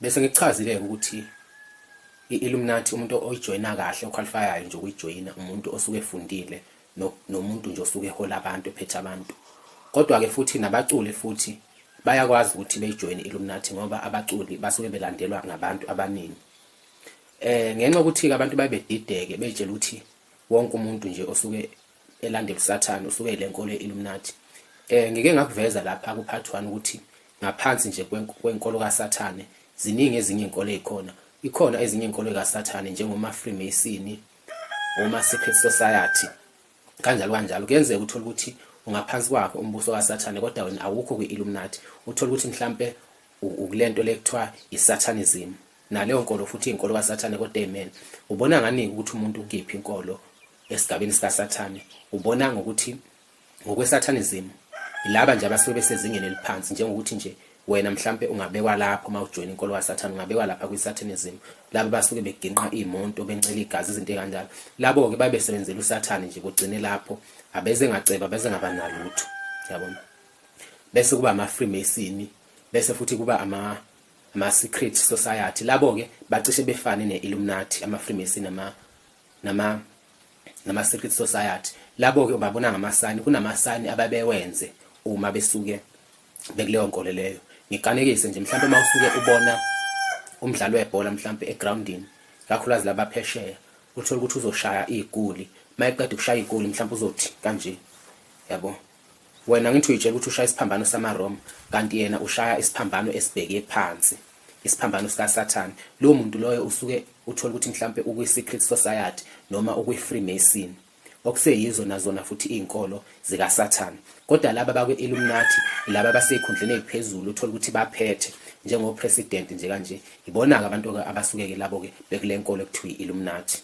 Bese ngikuchazile-ke ukuthi i-Illuminati umuntu oyijoyina kahle okhwalifayayo nje ukuyijoyina umuntu osuke efundile nomuntu nje osuke ehola abantu ephethe abantu. Kodwa-ke futhi nabaculi futhi bayakwazi ukuthi beyijoyine i-Illuminati ngoba abaculi basuke belandelwa ngabantu abaningi. Ngenxa yokuthi-ke abantu baye bedideke bey'tshela ukuthi wonke umuntu nje osuke elandela uSathane usuke eyilenkolo ye-Illuminati. Ngike ngakuveza lapha ku-part 1 ukuthi ngaphansi nje kwenkolo kaSathane ziningi ezinye iy'nkolo ey'khona. Ikhona ezinye iy'nkolo kaSathane njengoma-Freemason, oma-Secret Society, kanjalo kanjalo. Kuyenzeka uthole ukuthi ungaphansi kwakho umbuso kaSathane kodwa wena awukho kwi-Illuminati. Uthole ukuthi mhlampe ukulento le kuthiwa i-Satanism. Naleyo nkolo futhi inkolo kaSathane kodwa amen. Ubona ngani ukuthi umuntu ukiphi inkolo esigabeni sikaSathane? Ubona ngokuthi ngokweSatanism laba nje abasuke besezingeni eliphansi, njengokuthi nje wena mhlampe ungabekwa lapho uma ujoyina inkolo kaSathane, ungabekwa lapha kwi-Satanism. Laba basuke beginqa iy'monto, bencela igazi, izinto ey'kanjalo. Labo-ke babe besebenzela uSathane nje, kugcine lapho abeze ngaceba, abeze ngaba nalutho, yabona. Bese kuba ama-Freemason, bese futhi kuba ama-secret society. Labo-ke bacishe befane ne-Illuminati, ama-Freemason nama-secret society. Labo-ke ubabona ngamasayini, kunamasayini ababewenze uma besuke bekuleyo nkolo leyo. Ngikanekise nje mhlawumbe uma usuke ubona umdlalo webhola mhlawumbe egroundini, kakhulukazi laba phesheya, uthole ukuthi uzoshaya igoli, uma eqeda ukushaya igoli mhlawumbe uzothi kanje, yabo. Wena ngithi uyitshela ukuthi ushaya isiphambano samaRoma, kanti yena ushaya isiphambano esibheke phansi, isiphambano sikaSathane. Lowo muntu loyo usuke uthola ukuthi mhlampe ukwi-secret society noma ukwi-Freemason, okuseyizo nazona futhi iy'nkolo zikaSathane. Kodwa laba bakwi-Illuminati, laba abasey'khundleni ey'phezulu, uthola ukuthi baphethe njengo-president nje kanje, ibona-ke abantu-ke abasuke-ke labo-ke bekule nkolo ekuthiwa i-Illuminati.